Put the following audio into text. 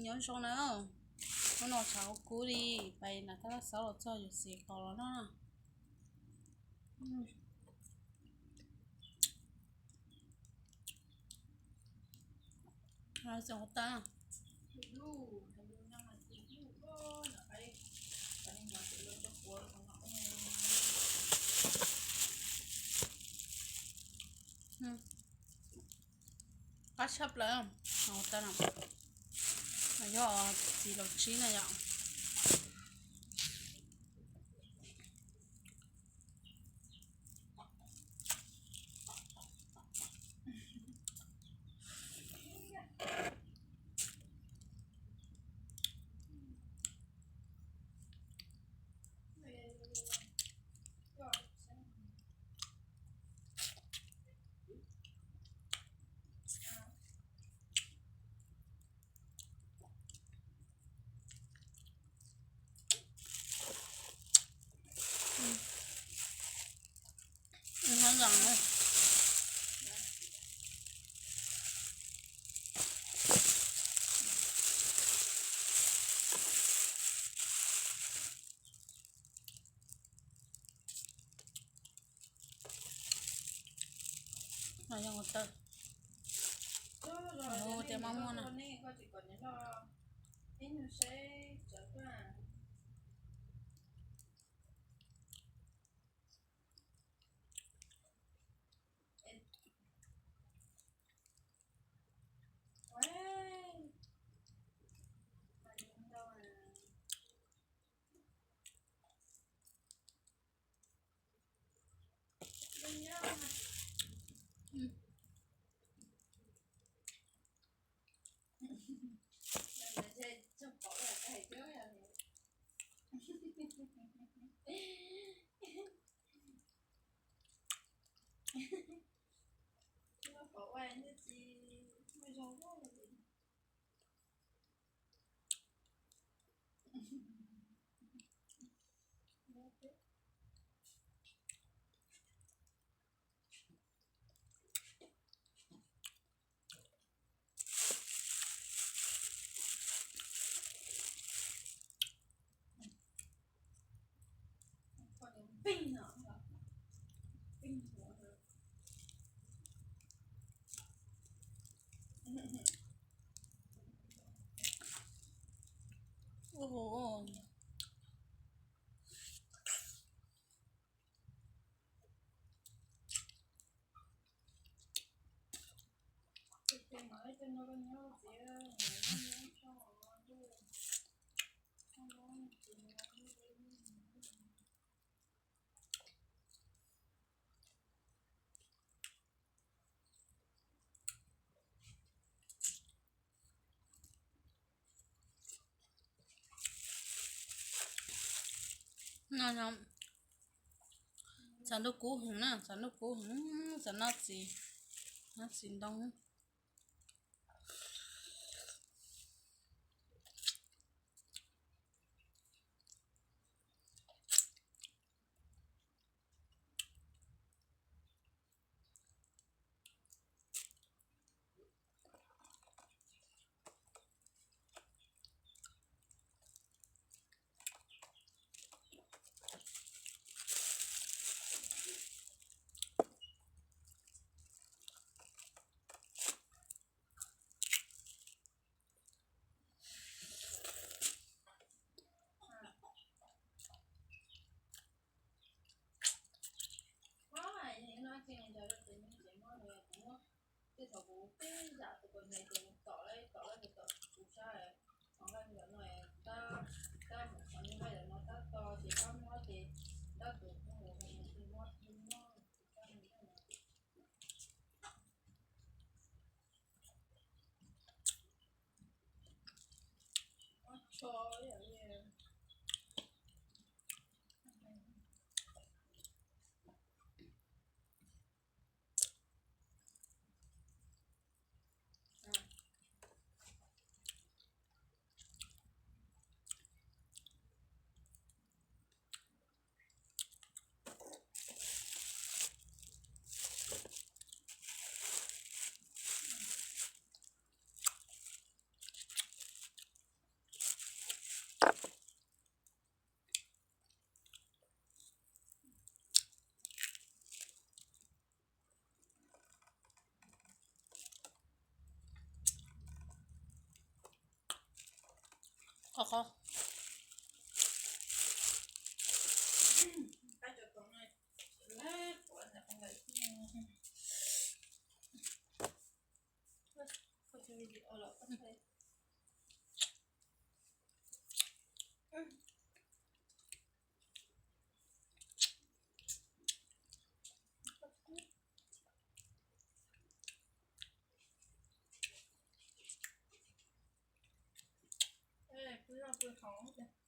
Nyob zoo na, hnub no tshav kub kub li, pais nram Thaj Laj Xauv los txog yuav xis qos los noj na. Txhob tas. Qab tshaj plaws. Tau no, no yog txiv laus tsib na yom. No yog ua taw. Ua tias maj muaj na. No yog txav ntuj kub heev na, txav ntuj kub heev, txav noj txiv, noj txiv ntoo. Tej thaum kuv pib zam tus kaus hniav ces tom lawm, tom lawm ces tom kuv sab, tom lawm ntawm no, tab, tab mus qhov nyob lawm no tab to ces tab muab ces tab tus phooj ywg mus muab muab kuv sab no. Muab tsho ib yam li. Qhov qhov. Ê, pw no pw hauv.